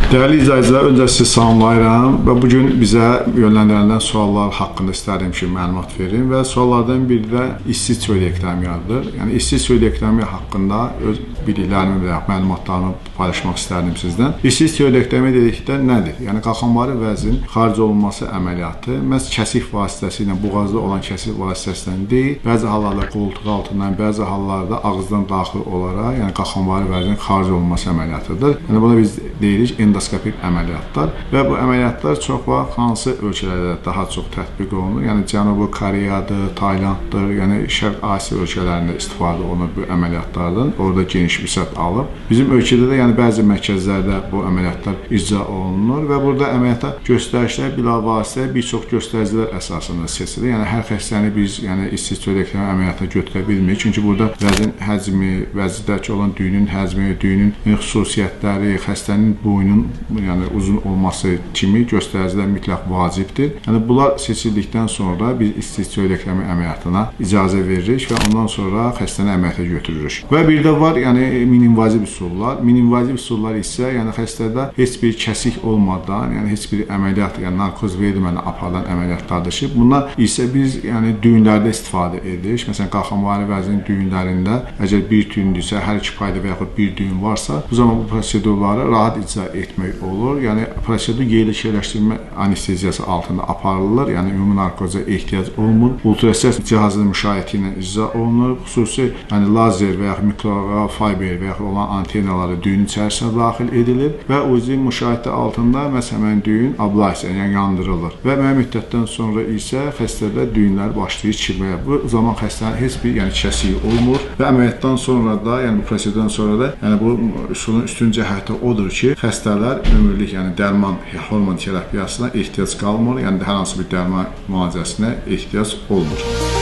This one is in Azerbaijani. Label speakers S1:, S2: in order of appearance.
S1: Dəyərli izləyicilər, öncə sizi salamlayıram və bu gün bizə yönləndirilən suallar haqqında istərdim ki, məlumat verim və suallardan biri də isti tiroidektomiyadır. Yəni isti tiroidektomiya haqqında öz biliklərimi və məlumatlarımı paylaşmaq istərdim sizdən. İsti tiroidektomiya dedikdə nədir? Yəni qalxanvari vəzin xaric olunması əməliyyatı məhz kəsik vasitəsilə, boğazda olan kəsik vasitəsilə deyil, bəzi hallarda qoltuq altından, bəzi hallarda ağızdan daxil olaraq, yəni qalxanvari vəzin xaric olunması əməliyyatıdır. Yəni buna biz deyirik endoskopik əməliyyatlar və bu əməliyyatlar çox vaxt hansı ölkələrdə daha çox tətbiq olunur? Yəni Cənubi Koreyadır, Taylanddır, yəni Şərq Asiya ölkələrində istifadə olunur bu əməliyyatlardan. Orada geniş vüsət alıb. Bizim ölkədə də yəni bəzi mərkəzlərdə bu əməliyyatlar icra olunur və burada əməliyyata göstərişlər bilavasitə bir çox göstəricilər əsasında seçilir. Yəni hər xəstəni biz yəni isti tiroidektomiya əməliyyatına götürə bilmirik. Çünki burada vəzin həcmi, vəzdəki olan düyünün həcmi, düyünün xüsusiyyətləri, xəstənin boyunun yəni uzun olması kimi göstəricilər mütləq vacibdir. Yəni bunlar seçildikdən sonra biz isti tiroidektomiya əməliyyatına icazə veririk və ondan sonra xəstəni əməliyyata götürürük. Və bir də var yəni mini-invaziv üsullar. Mini-invaziv üsullar isə yəni xəstədə heç bir kəsik olmadan, yəni heç bir əməliyyat, yəni narkoz verilmədən aparılan əməliyyatlardır ki, bunlar isə biz yəni düyünlərdə istifadə edirik. Məsələn, qalxanvari vəzinin düyünlərində əgər bir düyündürsə, hər iki payda və yaxud bir düyün varsa, bu zaman bu prosedurları rahat icra etmək olur. Yəni prosedur yerləşdirmə anesteziyası altında aparılır. Yəni ümumi narkoza ehtiyac olmur. Ultrasəs cihazının müşayiəti ilə icra olunur. Xüsusi yəni lazer və yaxud mikrofiber və yaxud olan antenaları düyün içərisinə daxil edilir və UZI müşayiəti altında məhz həmin düyün ablasiya, yəni yandırılır. Və müəyyən müddətdən sonra isə xəstədə düyünlər başlayır çirməyə. Bu zaman xəstənin heç bir yəni kəsiyi olmur və əməliyyatdan sonra da, yəni bu prosedurdan sonra da, yəni bu üsulun üstün cəhəti odur ki, xəstələr ömürlük, yəni dərman, hormon terapiyasına ehtiyac qalmır, yəni hər hansı bir dərman müalicəsinə ehtiyac olmur.